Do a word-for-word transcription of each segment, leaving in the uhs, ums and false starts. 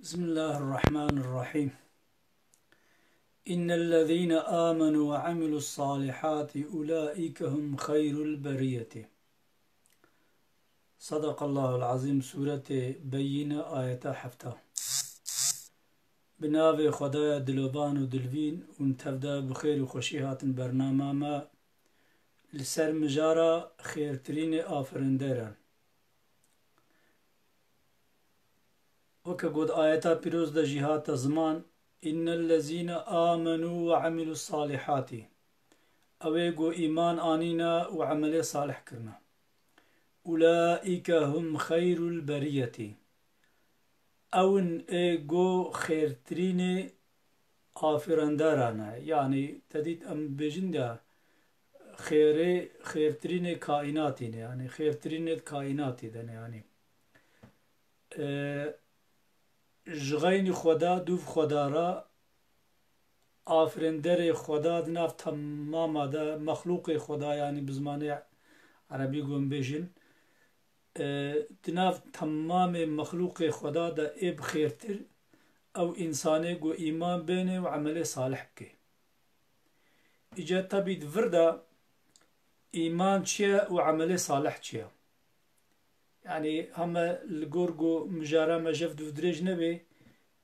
بسم الله الرحمن الرحيم. إن الذين آمنوا وعملوا الصالحات أولئك هم خير البرية. صدق الله العظيم. Sûretê Beyîne, ayeta hefta. Bi navê Xwedaya dilovan û dilvîn û tevda bi xêr û xweşî hatin bernama me li ser mijara xêrtirînê afirinderan. Weke got ayeta pîroz de jî hate ziman, "Innellezîne amenû ve amilus salihati." Ew ê ku îman anîne û emelê salih kirine. "Ulaîke hum xeyrul beriyetî." Ew in ê ku xêrtirînê afirenderan e. Yanî te dît em bêjin de xêrê, xêrtirînê kaînatî ne. Yanî xêrtirînê kaînatî de ne yanî. E, ji xeynî Xweda, dûv Xweda re, afirinderê Xweda di nav temama de, mexlûqê Xweda, yanî bi zimanê erebî gon bêjin, e, di nav temamê mexlûqê Xweda de ê bi xêrtir ew însanê ku îman bêne û emelê salih bike. Îca tabî di vir de îman çi ye û emelê salih çi ye? Yanî heme li gor ku mijara me jev dûv dirêj nebe,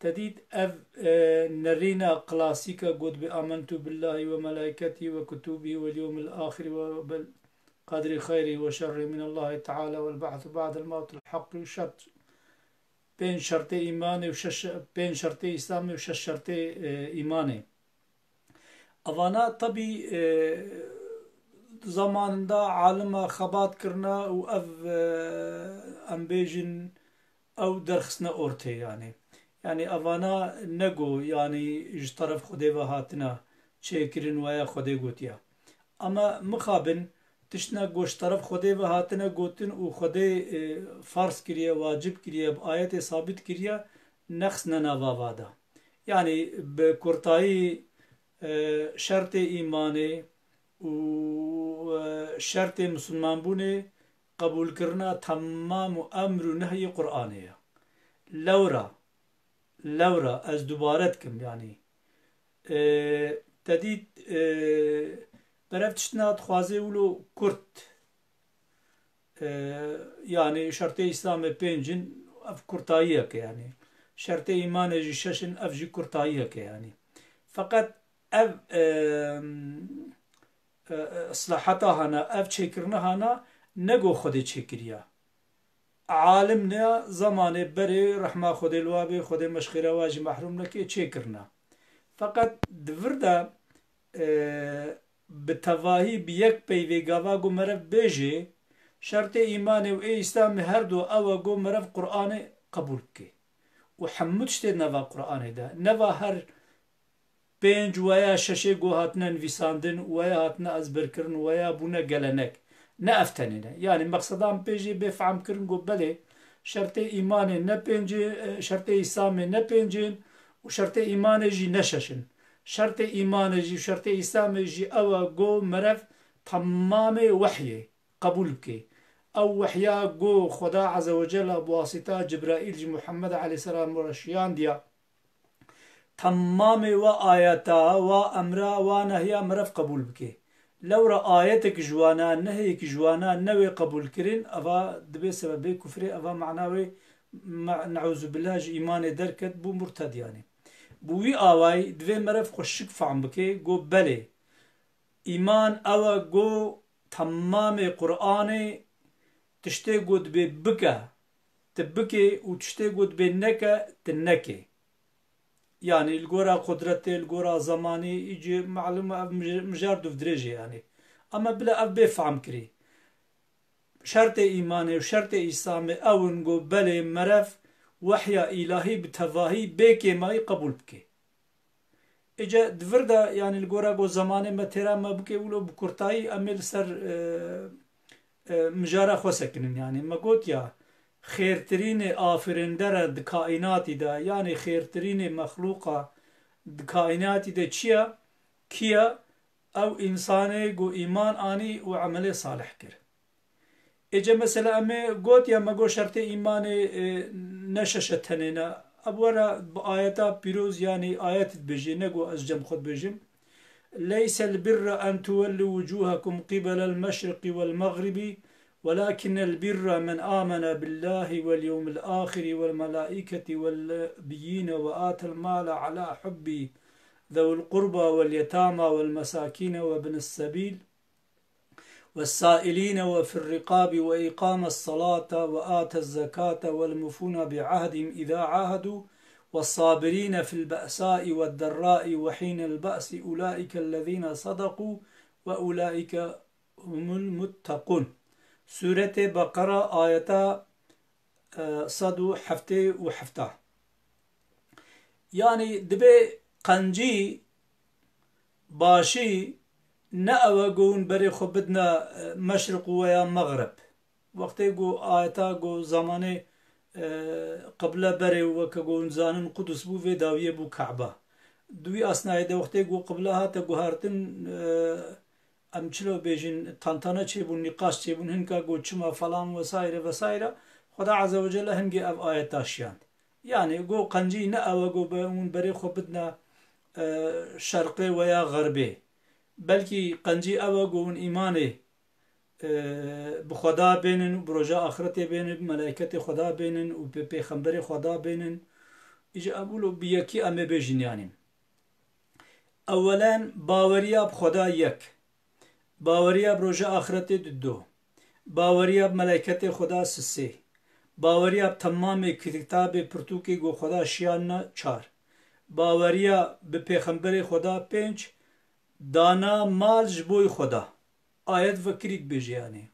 te dît ev, e, nerîna klasîk e, got bi "Amentu billahi ve melaiketî ve kutubî ve yewmil axirî ve bil qadrî xeyrî ve şerrî min Allahi Teala vel ba'su ba'del mewt el haqq" û şert, pênc şertê îmanê û şeş, pênc şertê Îslamê û şeş şertê, e, îmanê. Evana tabî, e, zamanında alima xebat kirine û ev, e, em bêjin, ew derxistine ortê yanî. Yanî evana ne ku yanî ji teref Xwedê ve hatine çêkirin, waya Xwedê gotiye. Ama mixabin tiştine ku ji teref Xwedê ve hatine gotin û Xwedê, e, farz kiriye, wacib kiriye, bi ayetê sabit kiriye, nexistine nava va de. Yanî bi kurtayî, e, şertê îmanê û, e, şertê misilmanbûnê qebûlkirina temam û emr û nehyê Qur'anê ye. Lewra, lewra ez dubare dikim, yanî, e, te dît, e, berev tiştina dixwaze wilo kurt, e, yanî şertê Îslamê pênc in, ev kurtayiyek e yanî. Şertê îmanê jî şeş in, ev jî kurtayiyek e yanî. Feqet ev, e, e, e, islahata hana, ev çêkirina hana, ne ku Xwedê çêkiriya. Alim ne, zamanê berê rehma Xwedê li wa bê, Xwedê me ji xêra wa jî mehrûm neke, çêkirina. Feqet di vir de, e, bi tevahî, bi yek peyvê gava ku meriv bêjê, şertê îmanê û ê Îslamê her du ew e ku meriv Qur'anê qebûl bike. Û hemû tiştê nava Qur'anê de. Neva her pênc weya şeşê ku hatine nivîsandin, weya hatine ezberkirin, weya bûne gelenek. Ne ev tenê ne. Yanî mexseda min pê jê bê fehm kirin ku belê, şertê îmanê ne pêncê, e, şertê Îslamê ne pêncên û şertê îmanê jî ne şeşin. Şertê îmanê jî, şertê Îslamê jî ew e ku meriv temamê wehyê qebûl bike. Ew wehya ku Xweda Azze ve Celle bi wasita Cibraîl ji Muhammed aleyhisselam re şiyandiya, temamê wa ayeta, wa emra, wa nehya meriv qebûl bike. Lewra ayetek ji wana, nehyek ji wana newê qebûlkirin, eva dibe sebebê kufrê, eva mana wê me-, neûzubillah ji îmanê derket, bû murted yanî. Bi wî awayî divê meriv xweşik fehm bike, ku belê, îman ew e ku temamê Qur'anê tiştê ku dibê bike, tu bikê û tiştê ku dibê neke, tu nekê. Yanî li gora qudretê, li gora zemanî, îcî malum e, ev mij-, mijar dûv dirêj e yanî. Ama bila ev bê fehm kirî. Şertê îmanê û şertê Îslamê ew in ku belê meriv wehya îlahî bi tevahî bê kêmayî qebûl bike. Êce di vir de, yanî li gora ku zemanê me têra me bike wilo, bi kurtayî em ê li ser, e, e, mijara xwe sekinin. Yanî me got ya, xêrtirînê afirîndere di kaînatî de, yanî xêrtirînê mexlûqa di kaînatî de çi ye? Kî ye? Ew însanê ku îman anî û emelê salih kir. Êce mesela em ê got ya me got şertê îmanê, e, ne şeş e tenê ne, Ev were bi ayeta pîroz, yanî ayet dibêje, ne ku ez cem xwe dibêjim. ليس البر أن تولوا وجوهكم قبل المشرق والمغرب ولكن البر من آمن بالله واليوم الآخر والملائكة والنبيين وآتى المال على حبه ذوي القربى واليتامى والمساكين وابن السبيل والسائلين وفي الرقاب وإقام الصلاة وآتى الزكاة والموفون بعهدهم إذا عاهدوا والصابرين في البأساء والضراء وحين البأس أولئك الذين صدقوا وأولئك هم المتقون. Sûretê Beqera, ayeta, e, sed û heftê û heft. Yanî dibê qencî, başî, ne ew e ku hûn berê xwe bidine, e, meşriq û weya mexrib. Wextê ku ayeta ku zamanê, e, qible berê û weke ku hûn zanin Qudus bû, vê dawiyê bû Ka'be. Di wî asnayê de wextê ku qible hate guhertin, e, em çilo bêjin, tantana çêbûn, nîqaş çêbûn, hinka ku çima falan vesaire vesaire, Xweda Azze ve Celle hingê ev ayeta şiyand. Yanî, go qencî ne ew e go be hûn berê xwe bidine, e, şerqê weya xerbê. Belkî qencî ew e go hûn îmanê, e, bi Xweda bênin û bi roja axretê bênin, bi melayketê Xweda bênin û bi pêxemberê Xweda bênin. Îca ev wilo bi yekî em ê bêjin, yanî. Ewelen, baweriya bi Xweda yek. Baweriya bi roja axretê dido. Baweriya bi melayketê Xweda sisê. Baweriya bi temamê kitabê pirtûkê ku Xweda şiyane çar. Baweriya bi pêxemberê Xweda pênc. Dana mal ji boy Xweda. Ayet vekirî dibêje, yanî.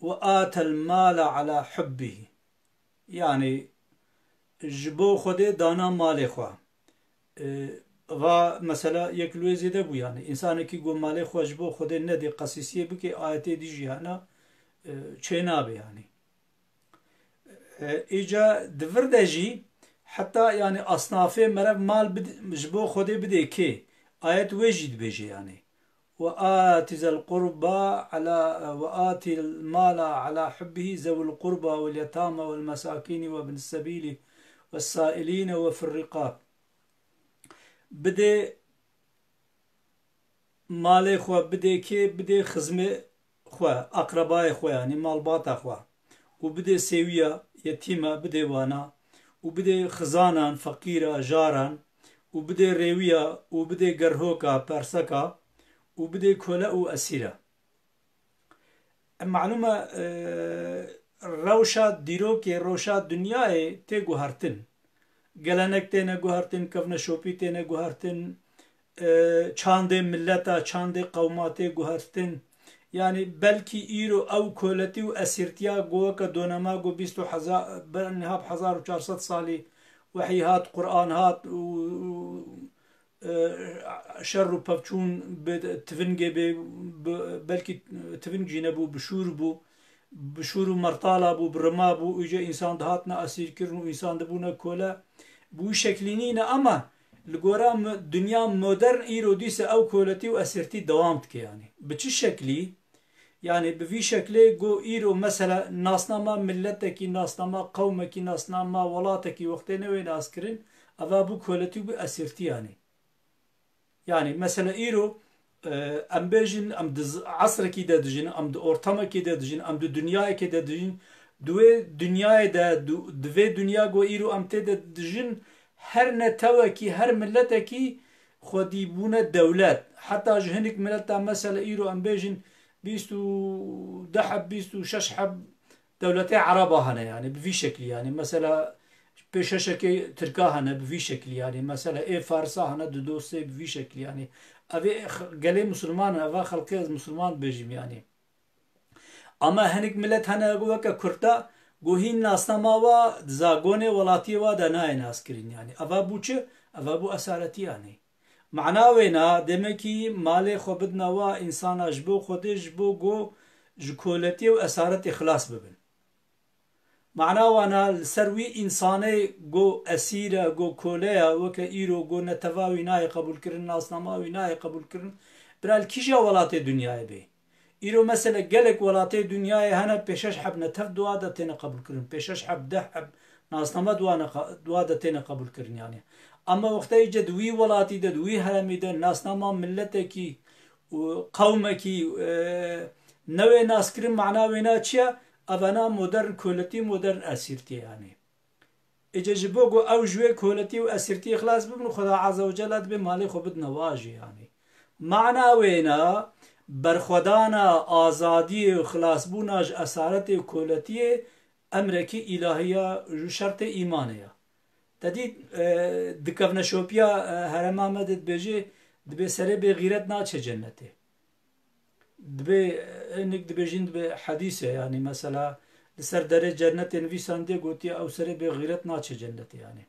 Ve atel mala ala hubbihî. Yanî ji bo Xwedê dana malê xwe. E, va mesela yek li wê zêde bû, yanî. Însanekî ku malê xwe ji bo Xwedê nedê, qesîsiyê bike, ayetê dî jî hene, e, çênabe, yanî. E, îca di vir de jî heta, yanî, asnafê meriv mal bid-, ji bo Xwedê bidê kê? Ayet wê jî dibêje, yanî. وآت ذا القربى على، وآت المال على حبه ذوي القربى واليتامى والمساكين وابن السبيل والسائلين وفي الرقاب. Bidê malê xwe, bidê kê? Bidê xizmê xwe, aqrebayê xwe, yanî malbata xwe. Û bidê sêwiya, yetîma, bidê wana. Û bidê xizanan, feqîra, jaran. Û bidê rêwiya, û bidê gerhoka, perseka. Û bidê kole û esîra. Em malûm e, e, rewşa dîrokê, rewşa dinyayê tê guhertin. Gelenek têne guhertin, kevneşopî têne guhertin, e, çandê mileta, çandê qewma tê guhertin. Yanî belkî îro ew koletî û esîrtiya ku weke donema ku bîst û hezar, ber niha bi hezar û çar sed salî wehî hat, Quran hat û, û, e, şer û pevçûn bi tivingê bê, bi, belkî tiving jî nebû, bi şûr bû, bi şûr û mertala bû, bi rima bû, îca însan dihatine esîrkirin û însan dibûne kole. Bi wî şeklî nîne, ama li gora mi-, dinya modern îro dîse ew koletî û esîrtî dewam dike, yanî. Bi çi şeklî? Yanî bi vî şeklê ku îro mesela nasnama miletekî, nasnama qewmekî, nasnama welatekî wextê newê naskirin, eva bû koletî û bû esîrtî, yanî. Yanî mesela îro, e, em bêjin, em di z-, esrekî de dijin, em di ortamekê de dijin, em di dinyayekê de dijin. Di wê dinyayê de, di, di vê dinya ku îro em tê de dijin, her netewekî, her miletekî xwedî bûne dewlet. Heta ji hinek mileta mesela îro em bêjin bîst û deh heb, bîst û şeş heb dewletê Ereba hene, yanî bi vî şeklî, yanî mesela pêşeşekê Tirka hene bi vî şeklî, yanî mesela ê Farisa hene, di dostê bi vî şeklî, yanî ev ê x-, gelê Musulman in, eva xelkê ez Musulman dibêjim, yanî. Ama hinek milet hene weke Kurda, ku hîn nasnama wa di zagonê welatiyê wa de nayê naskirin, yanî. Eva bû çi? Eva bû esaretî, yanî. Mana wêna, demekî malê xwe bidine wa însana ji bo Xwedê, ji bo ku ji koletiyê û esaretê xilas bibin. Mana wana, li ser wî însanê ku esîr e, ku kole ye, weke îro ku neteva wî nayê qebûlkirin, nasnama wî nayê qebûlkirin, bira li kîja welatê dinyayê bê? Îro mesela gelek welatê dinyayê hene pêşeş heb netev dua de têne qebûlkirin, pêşeş heb, deh heb, Nasname dua ne, dua de têne qebûl kirin yani. Ama wextê îce di wî welatî de, di wî heremî de nasnama miletekî û qewmekî, e, newê naskirin, mana wêna çi ye? Evena modern koletî, modern esîrtî yani. Îce ji bo ku ew ji wê koletî û esîrtiyê xilas bibin, Xuda Azze ve Celle dibê malê xwe bidine wa jî yani. Mana wêna berxwedana azadiyê û xilasbûna ji esaretê û koletiyê emrekî îlahî ya, ji şertê îmanê ya. Te dî, e, dikevne şopiya, e, herema me de dibêjê, dibê serê bêxîret naçe cennetê. Dibê, e, hinek dibêjin dibê hedîs e, yani mesela li ser derê cennetê nivîsandiye gotiye ew serê bêxîret naçe cennetê yani.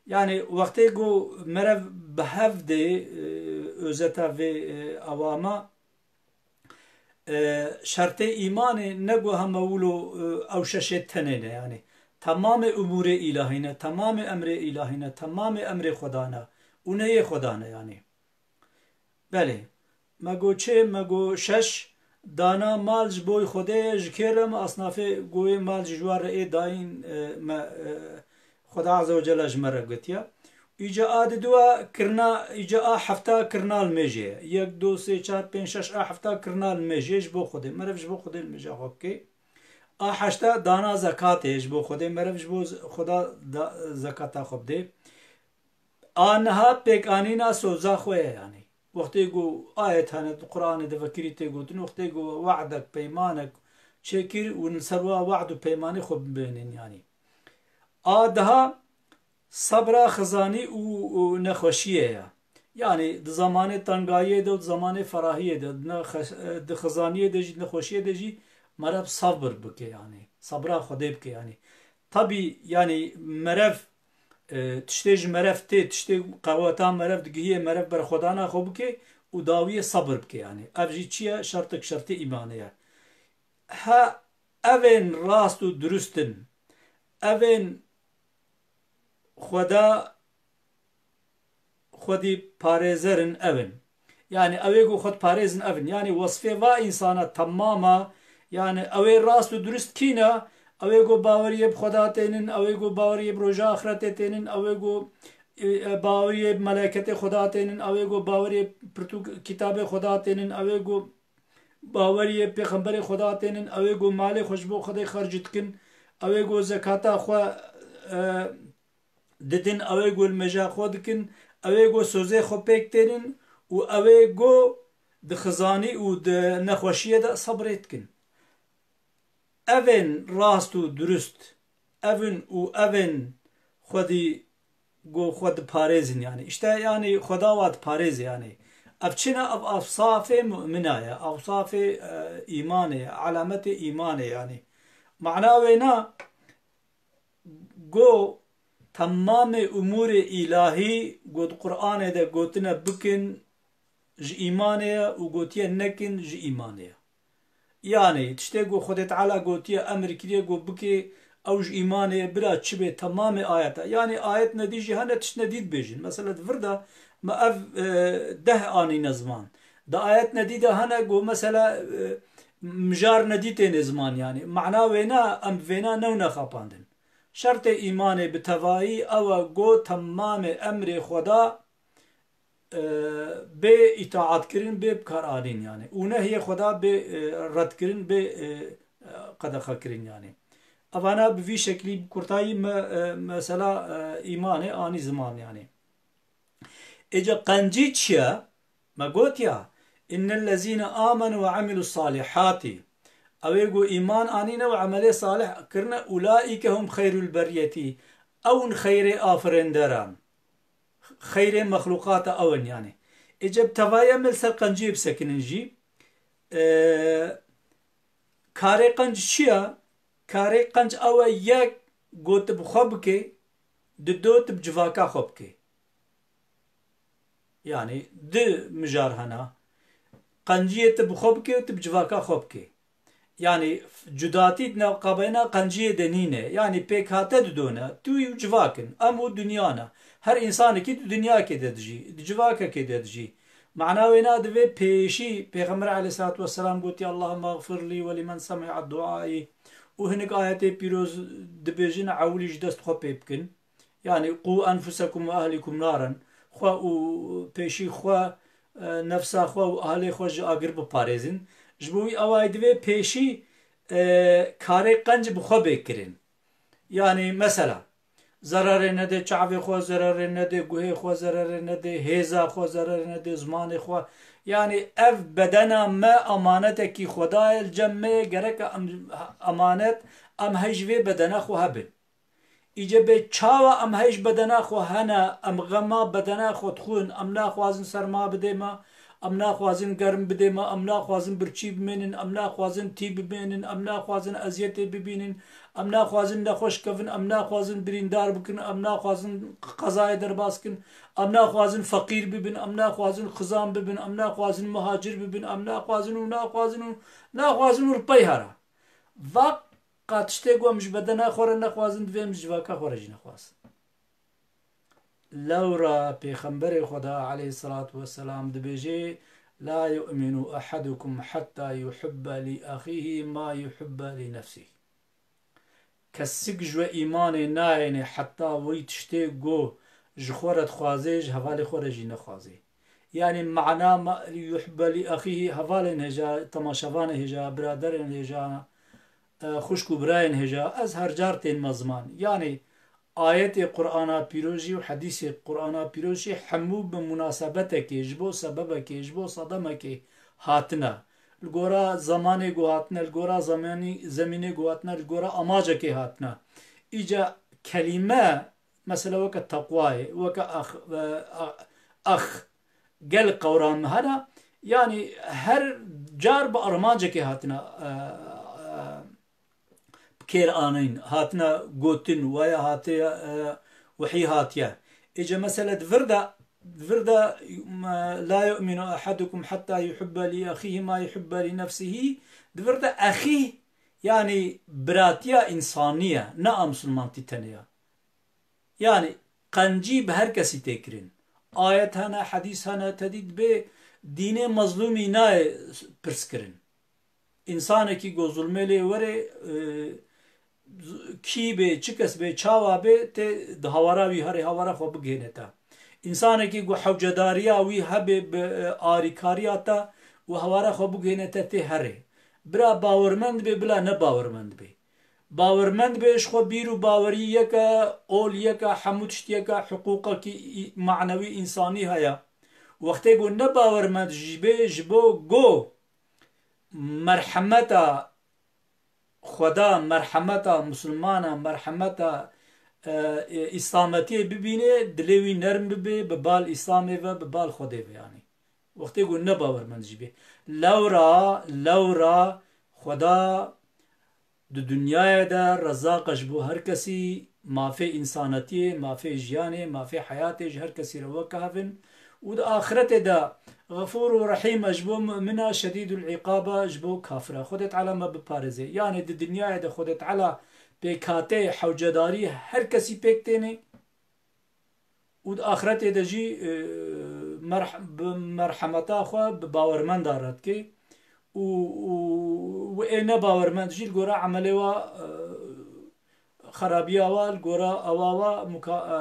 Yani wextê ku merev bi hev dê, e, özeta vê, e, awama, e, şertê îmanê ne ku heme wilo, e, ew şeşê tenê ne yani. Temamê umûrê îlahî ne, temamê emrê îlahî ne, temamê emrê Xweda ne. Û ne yê Xweda ne yani. Belê. Me got çê, me got şeş, dana mal ji boy Xwedê ye, ji kê re me asnafê goyê mal ji ji wan re ê dayîn, e, me, e, Xweda Azze ve Celle ji me re gotiye. Îca a diduwa kirna, îca a hefta kirna li mêjê ye. Yek, du, sê, çar, pênc, şeş, a hefta kirna li mêjê ji bo Xwedê. Meriv ji bo Xwedê li mêja xwe bike. A heşta dana zekatê ji bo Xwedê. Meriv ji bo z-, Xweda da, zekata xwe bidê. A niha pêkanîna soza xwe ye, yanî. Wextê ku ayet hene di Qur'anê de vekirî tê gotin, wextê ku we'dek, peymanek çêkir û li ser wa we'd û peymanê xwe bimênin, yanî. A daha sebra xizanî û, û nexweşiyê ye. Yanî di zamanê tengayiyê de û di zamanê ferahiyê de, di nexe-, di xizaniyê de jî, di nexweşiyê de jî merev sabir bike, yanî. Sebra Xwedê bike, yanî. Tabî, yanî merev, e, tiştê ji merev tê, tiştê qeweta merev digihiyê, merev berxwedana xwe bike û dawiyê sebir bike, yanî. Ev jî çi ye? Şertek şertê îmanê ye. Ha evên rast û durust in, evên Xweda xwedî parêzer in ev in. Yanî ew ê ku xwe diparêzin ev in. Yanî wesfê va însana temam a, yanî ew ê rast û durust kî ne? Ew ê ku baweriyê bi Xweda tênin, ew ê ku baweriyê bi roja axretê tênin, ew ê ku, e, e, baweriyê bi meleketê Xweda tênin, ew ê ku baweriyê pirtûk kitabê Xweda tênin, ew ê ku baweriyê pêxemberê Xweda tênin, ew ê ku malê xwe ji bo Xwedê xerc dikin, ew ê ku zekata xwe, e, didin, ew ê ku li mêja xwe dikin, ew ê ku sozê xwe pêk tênin û ew ê ku di xizanî û di nexweşiyê de sebrê dikin. Evên rast û durust, ev in û evên xwedî ku xwe diparêzin, yanî. Îşte, yanî, Xweda wa diparêze, yanî. Ev çi ne? Ev ewsafê mu'mina ye, ewsafê, e, îmanê ye, alametê îmanê, yanî. Mana wê na, Go temamê umûrê îlahî go di Qur'anê de gotine bikin ji îmanê ye û gotiye nekin ji îmanê ye. Yanî tiştê ku Xwedê Teala gotiye emir kiriye ku bikê ew ji îmanê ye, bila çi bê temamê ayeta. Yanî ayet nedî jî hene tişt nedî dibêjin. Mesela di vir de me ev, e, deh anîne ziman. Di ayet nedî de hene ku mesela, e, mijar nedî têne ziman yanî. Mana wêna em bi vêna newne xapandin. Şertê îmanê bi tevayî ew e go temamê emrê Xweda, e, bê îtaat kirin, bê bikaranîn yanî. Û nehyê Xweda bê, e, red kirin, bê, e, qedexe kirin yanî. Evana bi vî şeklî bi kurtayî me, e, mesela, e, îmanê anî ziman yanî. Êca qencî çi ye? Me gotiya, "Innellezîne amenu ve amilussalihati." Ew ê ku îman anîne û emelê salih kirine, "Ulaîke hum xeyrul beriyetî." Ew in xeyrê afirênderan. Xeyrê mexlûqata ew in yanî. Êca bi tevayî em ê li ser qenciyê bisekinin jî. Ee, karê qenc çi ye? Karê qenc ew e, yek, go tu bi xwe bikê, di do tu bi civaka xwe bikê. Yanî di mijar hena. Qenciyê tu bi xwe bikê û tu bi civaka xwe bikê. Yanî cudatî di navqabeyna qenciyê de nîne. Yanî pêkhate di do ne. Tu û civak in. Em û dinya ne. Her însanekî di dinyakê de dijî. Di civakekê de dijî. Mana wêna divê pêşî Pêxember aleyhissalatu vesselam gotiye, "Allahümme gfirli ve limen semi'a duaî." û hinek ayetê pîroz dibêjin, ewilî ji dest xwe pê bikin. Yanî, "Qû enfusekum ve ehlikum naren." Xwe û pêşî xwe, e, nefsa xwe û ahlê xwe ji agir biparêzin. Ji bo wî ewayî divê pêşî, e, karê qenc bi xwe bê kirin. Yanî, mesela, zerarê nedê çavê xwe, zerarê nedê guhê xwe, zerarê nedê hêza xwe, zerarê nedê zimanê xwe. Yanî, ev bedena me emanetekî Xwedayê, li cem me ye, gereke em emanet, em hej vê bedena xwe hebin. Îce bê çawa em hej bedena xwe hene, em xema bedena xwe dixwin, em naxwazin serma bidê me, em naxwazin germ bidê me, em naxwazin birçî bimênin, em naxwazin tî bimênin, em naxwazin eziyetê bibînin, em naxwazin nexweş kevin, em naxwazin birîndar bikin, em naxwazin qezayê derbas kin, em naxwazin feqîr bibin, em naxwazin xizan bibin, em naxwazin muhacir bibin, em naxwazin û naxwazin û naxwazin û ripey here. Va qat tiştê ku em ji bedena xwe re nexwazin, divê em ji civaka xwe re jî nexwazin. Lewra Pêxemberê Xweda aleyhisselatu vesselam dibêje, "La yu'minu ahadukum hatta yuhibbe li axihi ma yuhibbe li nefsih." Kesik ji we îmanê nayêne heta wî tiştê ku ji xwe re dixwaze, ji hevalê xwe re jî nexwaze. Yanî mana ma yuhibbe li axihi, hevalên hêja, temaşevanê hêja, biraderên hêja, e, xwişk û birayên hêja, ez her car tên me ziman. Yanî ayetê Qur'ana Pîrozî û hedîsê Qur'ana Pîrozî hemû bi munasebetekê, ji bo sebebekê, ji bo sedemekê hatine. Li gora zemanê ku hatine, li gora zemanî, zemînê ku hatine, li gora amacekê hatine. Îca kelîme, mesela weke teqwayê, weke ax, e, a-, ax, gel qewram hene, yanî her car bi armancekê hatine, e, e, bi kêr anîn, hatine gotin, waya hatiye, e, wehî hatiye. Êce mesele di vir de, di vir de, e, "La yu'minu ahadukum hatta yuhibbe li axihi ma yuhibbe li nefsihi", di vir de axî, yanî biratiya însanî ye, ne a misilmantî tenê ye. Yanî qencî bi her kesî tê kirin. Ayet hene, hedîs hene, tedî dibê dînê mezlûmî nayê pirs kirin. Însanekî ku zulmê lê were, e, kî bê, çi kes bê, çawa bê, tê di hawara wî herê, hawara xwe bigihêne te. Însanekî ku hewcedariya wî hebe bi, e, arîkariya te û hawara xwe bigihêne te, tê herê. Bira bawermend bê, bila ne bawermend bê. Bawermend bê, ji xwe bîr û bawerî yek e, ol yek e, hemû tişt yek e, hiqûqekî î-, manewî însanî heye. Wextê ku ne bawermend jî bê, ji bo ku merhemeta Xweda, merhemeta misilmana, merhemeta, e, e, îslametiyê bibîne, dilê wî nerm bibe, bi bal Îslamê ve, bi bal Xwedê ve yanî. Wextê ku ne bawermend jî bê. Lewra, lewra Xweda di dinyayê de rezaq e ji bo her kesî, mafê însanetiyê, mafê jiyanê, mafê heyatê ji her kesî re weke hev in. Û di axretê de Xefûr û Rehîm e ji bo mumina, Şedîdul Îqab e ji bo kafira. Xwedê Teala me biparêze. Yanê di dinyayê de Xwedê Teala pêkhateyê hewcedarî her kesî pêk têne. Û di axretê de jî, e, merh-, bi merhemeta xwe bi bawermenda re dike. Û, û, û ê ne bawermend jî li gora emelê wa, e, xerabiya wa, li gora ewa wa muka-, e,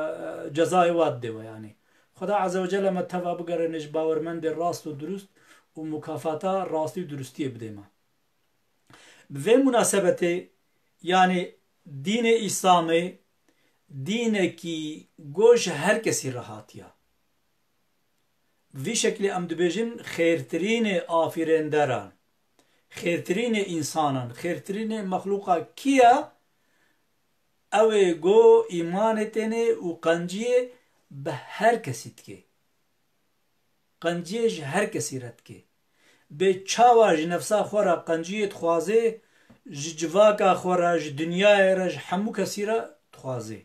e, cezayê wa dide we yanî. Xweda Azze ve Celle me teva bigerêne ji bawermendê rast û durust û mukafata rastî û durustiyê bide me. Bi vê munasebetê, yanî dînê Îslamê dînekî ku ji her kesî re hatiya. Vî şeklî em dibêjin, xêrtirînê afirênderan, xêrtirînê însanan, xêrtirînê mexlûqa kî ye? Ew ê ku îmanê têne û qenciyê bi her kesî dike. Qenciyê ji her kesî re dike. Bê çawa ji nefsa xwe re qenciyê dixwaze, ji civaka xwe re, ji dinyayê re, ji hemû kesî re dixwaze.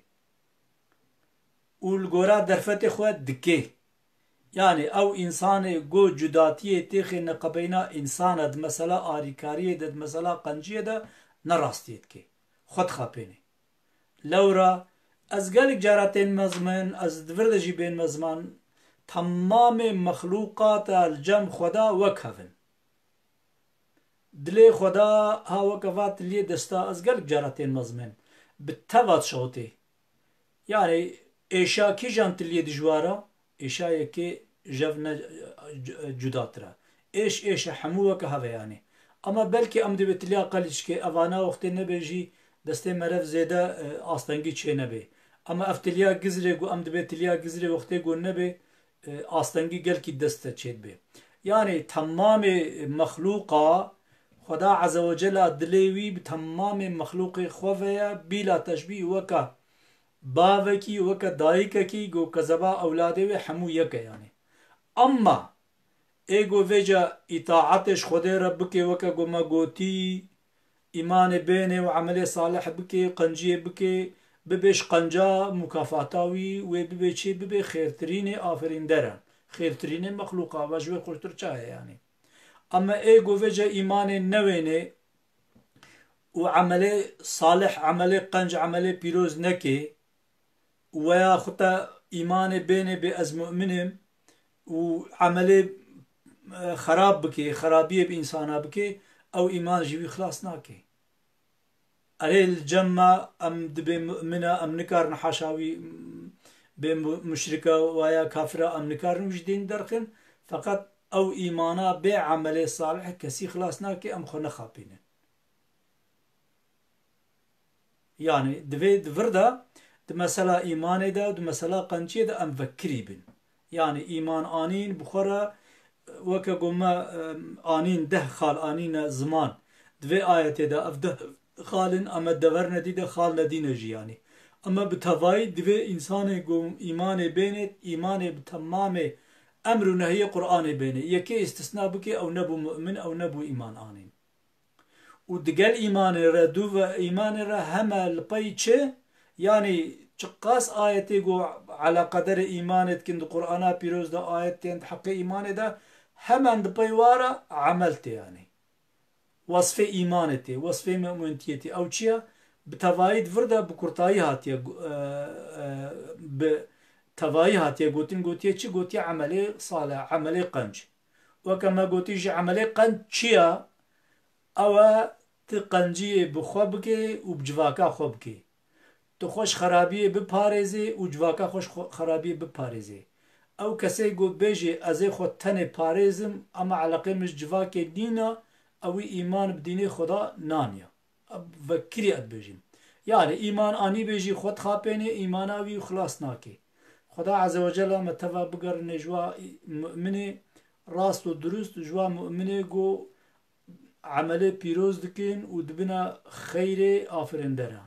Û li gora derfetê xwe dike. Yanî ew însanê ku cudatiyê têxê neqebeyna însan e, di mesela arîkariyê de, di mesela qenciyê de ne rastiyê dike. Xwe dixapêne. Lewra ez gelek cara tên mezmin, ez di vir de jî bên mezman, temamê mexlûqata li cem Xweda wek hev in. Dilê Xweda ha weke va tiliyê desta, ez gelek cara tên mezmên. Bi teva dişewitê. Yani êşa kîjan tiliyê dijwar a? Êşa yekê jev ne c-, cudatir e. Êş, êş e, hemû weke hev e yani. Ama belkî em dibê tiliya qeliçkê, evana wextê nebe jî destê merev zêde, e, astengî çê nebê. Ama ev tiliya gizrê ku em dibê tiliya gizrê wextê ku nebê, e, astengî gelkî dest de çêdibe. Yani temamê mexlûqa Xweda Azze ve Cella dilê wî bi temamê mexlûqê xwe ve ye, bîla teşbîh weke bavekî, weke dayikekî ku kezeba ewladê wê hemû yek e yani. Emma ê ku vêca îtaetê ji Xwedê re bike weke ku me gotî, îmanê bênê û emelê salih bike, qenciyê bike, bibe ji qenca mukafata wî, wê bibe çi? Bibe xêrtirînê aferînder e. Xêrtirînê mexlûqa ve ji wê xweştir ça ye yani. Ama ê ku vêca îmanê newênê û emelê salih, emelê qenc, emelê pîroz neke, û weya xwe te îmanê bênê bê ez mu'min im û emelê, e, xerab bike, xerabiyê bi însana bike, ew îman ji wî xilas nake. Erê, li cem me em dibê mu'min e, em nikarin haşa wî, m-, bê mu-, muşrik e, waya kafir e, em nikarin wî ji dîn derxin. Feqet ew îmana bê emelê salih kesî xilas nake, em xwe nexapînin. Yani divê di vir de, di mesela îmanê de, di mesela qenciyê de em vekirî bin. Yani îman anîn bi xwe re, weke ku me, em, anîn deh xal anîne ziman. Di vê ayetê de ev deh xal in, em e dever nedî de xal nedîne jî yani. Ama bi tevayî divê însanê ku îmanê bênê, îmanê bi temamê emr û nehiyê Qur'anê bênê. Yekê îstisna bike, ew nebû mu'min, ew nebû îman anîn. Û digel îmanê re, dû ve îmanê re heme li pey çi? Yanî çiqas ayetê ku eleqederê îmanê dikin di Qur'ana pîroz de ayet tên di heqê îmanê de, hemen di pey wa re emel tê yanî. Wesfê îmanê tê, wesfê mu'mintiyê tê. Ew çi ye? Bi tevayî di vir de bi kurtayî hatiye gu-, e, e, bi tevayî hatiye gotin, gotiye çi? Gotiye emelê salih, emelê qenc. Weke me gotî jî emelê qenc çi ye? Ew e tu qenciyê bi xwe bike û bi civaka xwe bike. Tu xwe ji xerabiyê biparêzê û civaka xwe ji xwe-, xerabiyê biparêzê. Ew kesê ku bêjê ez ê xwe tenê parêzim, ama eleqê min ji civakê nîne, ew îman bi dînê Xweda naniye. Vekirî ez dibêjim. Yani îman anî bêjî xwe dixapênê, îmana wî xilas nake. Xweda Azze ve Celle me teva bigerine ji wa mu'minê rast û durust, ji wa mu'minê ku emelê pîroz dikin û dibine xeyrê afirindere.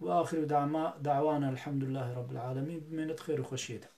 Ve axiru da'ma-, da'wana elhamdülillahi rabbil alemin. Bimênit xêr û xweşiyê de.